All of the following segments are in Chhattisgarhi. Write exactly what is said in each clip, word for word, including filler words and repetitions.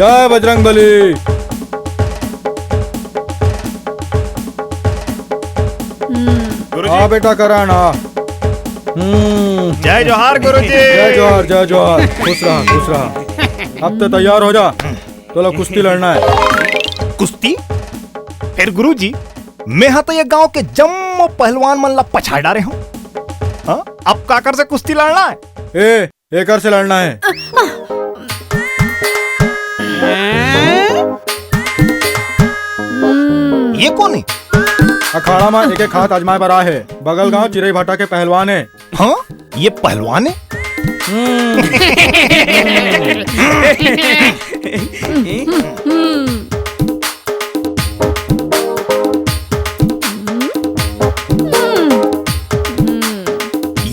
जय बजरंग बली। हम्म। गुरुजी। आ बेटा करण, आ। हम्म। जय जोहार गुरुजी। जय जोहार, जय जोहार। खुश रहा, खुश रहा। अब तो तैयार हो जा, तोला कुश्ती लड़ना है। कुश्ती? फेर गुरुजी, मैं हा तो ये गांव के जम्मो पहलवान मन ला पछाड़ डारे हूँ। हाँ? अब काकर से कुश्ती लड़ना है? ए, एकर से लड़ना है। ये कोन हे? अखाड़ा में एक एक हाथ आजमाए बर आए हे। बगल गांव चिरई भाटा के पहलवान हे। हाँ, ये पहलवान हे। हम्म।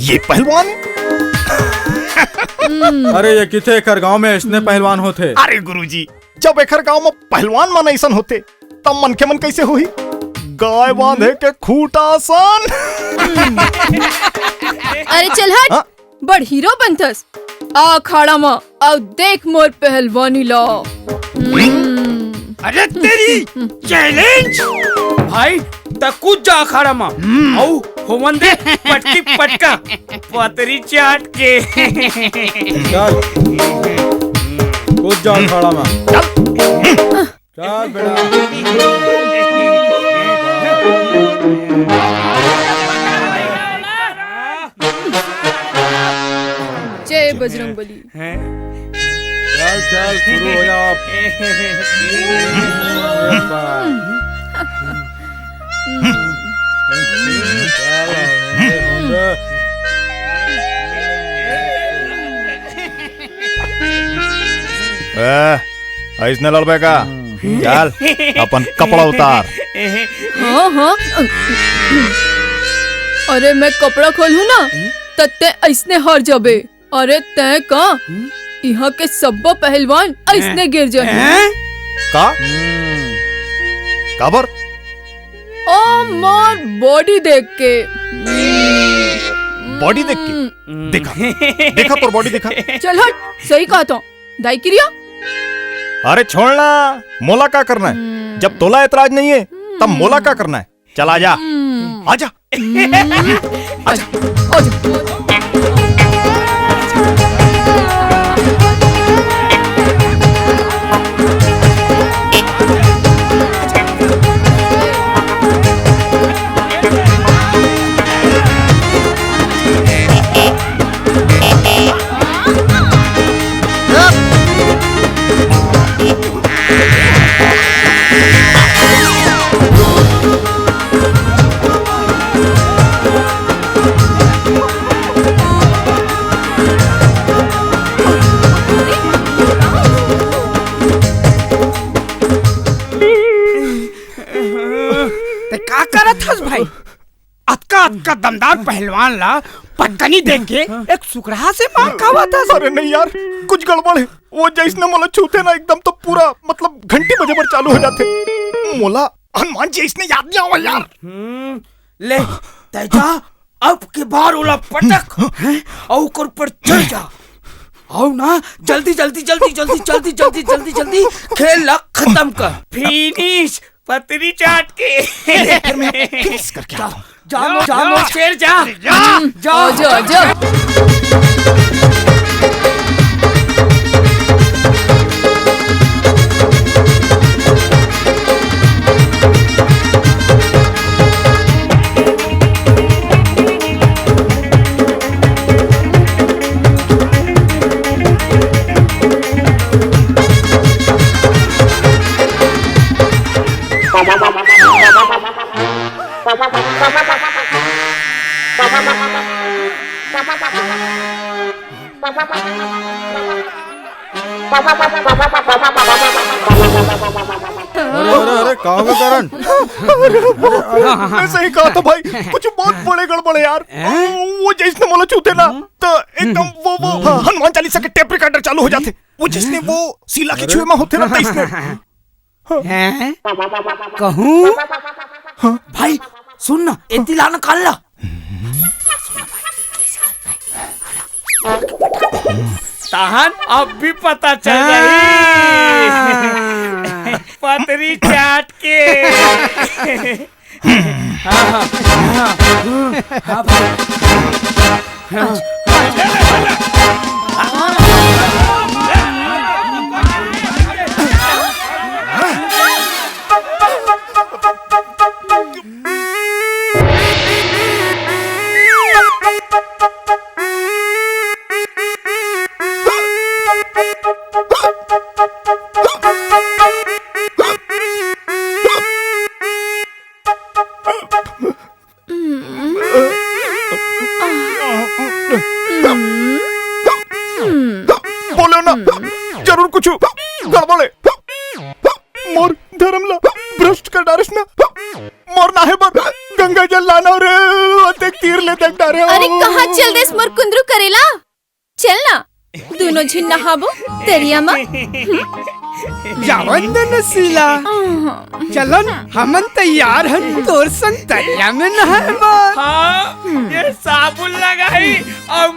ये पहलवान हे। अरे, ये किथे एकर गांव में इसने पहलवान होथे। अरे गुरुजी, जब एकर गांव में पहलवान मन अइसन होथे, तब मनखे मन कइसे होही? गाय बांधे के खूंटा असन। अरे चल हट, हाँ? बड़ हीरो बनथस। आ अखाड़ा म, अउ देख मोर पहलवानी ला। हम्म। अरे तेरी, चैलेंज। भाई, त कूद जा अखाड़ा म। हम्म। अउ होवन दे पटकी पटका, पतरी चाट के। चल, कूद जा अखाड़ा म। चल। चल बेटा। जय बजरंग बली। चल, चल, शुरू हो जाओ आप। ए, अइसने लड़बे का? हम्म। चल, अपन कपड़ा उतार। हाँ, हाँ। अरे, मैं कपड़ा खोलहूँ ना, त तैं अइसने हार जाबे। अरे, तैं का? हम्म। इहाँ के सब्बो पहलवान अइसने गिर जाही। हैं? का? हम्म। काबर? ओ, मोर बॉडी देख के। बॉडी देख के? हम्म। देखा, देखा तोर बॉडी देखा। चल हट, सही कहा तो। दाई किरिया? अरे छोड़ ना, मोला का करना है? हम्म। जब तोला एतराज नहीं है, तब मोला का करना है? चल आजा, हम्म। आजा। हम्म। आजा। आजा। ते का करत हस भाई? अतका, अतका दमदार पहलवान ला पटकनी देख के एक सुकराहा से मार खावत हस। अरे नहीं यार, कुछ गड़बड़ है। वो जैसने मोला छूथे ना, एकदम तो पूरा, मतलब, घंटी बजे बर चालू हो जाथे। मोला हनुमान जी इसने याद नहीं आवा यार। हम्म, ले, तै जा, अब के बार ओला पटक, हैं? अउ ओकर ऊपर चढ़ जा। अउ ना, जल्दी, जल्दी, जल्दी खेल ला खत्म कर। फिनिश, पतरी चाट के। फिर मैं फिनिश करके आता हूँ। जा, जा, जा, जा, शेर, जा। जा। जा। आजा, आजा। अरे, अरे, अरे, का होगे करण? मैं सही कहा था भाई, कुछ बहुत बड़े गड़बड़ है यार। हैं? वो जैसने मोला छूथे ना, तो एकदम वो, वो हनुमान चालीसा के टेप रिकॉर्डर चालू हो जाथे। वो जैसने वो शीला के छुए में होथे ना, तैसने। हैं? कहूँ? हाँ? भाई, सुन ना, एती ला ना, कान ला। तहन अब भी पता चल जाही। हाँ। पतरी चाट के। बोलो ना, जरूर कुछ गड़बड़ हे। मोर धर्म ला भ्रष्ट कर डारिस ना। मोर नहाए बर गंगा जल लाना रे, ओतेक तीर ले देख डारे हो। अरे, कहाँ चल देस मोर कुंदरू करेला? चल ना, दूनों झिन नहाबो तरिया म। जावन दे न शीला। चलन, हमन तैयार हन तोर संग तरिया में नहाए बर। हाँ, ये साबुन लगाही अउ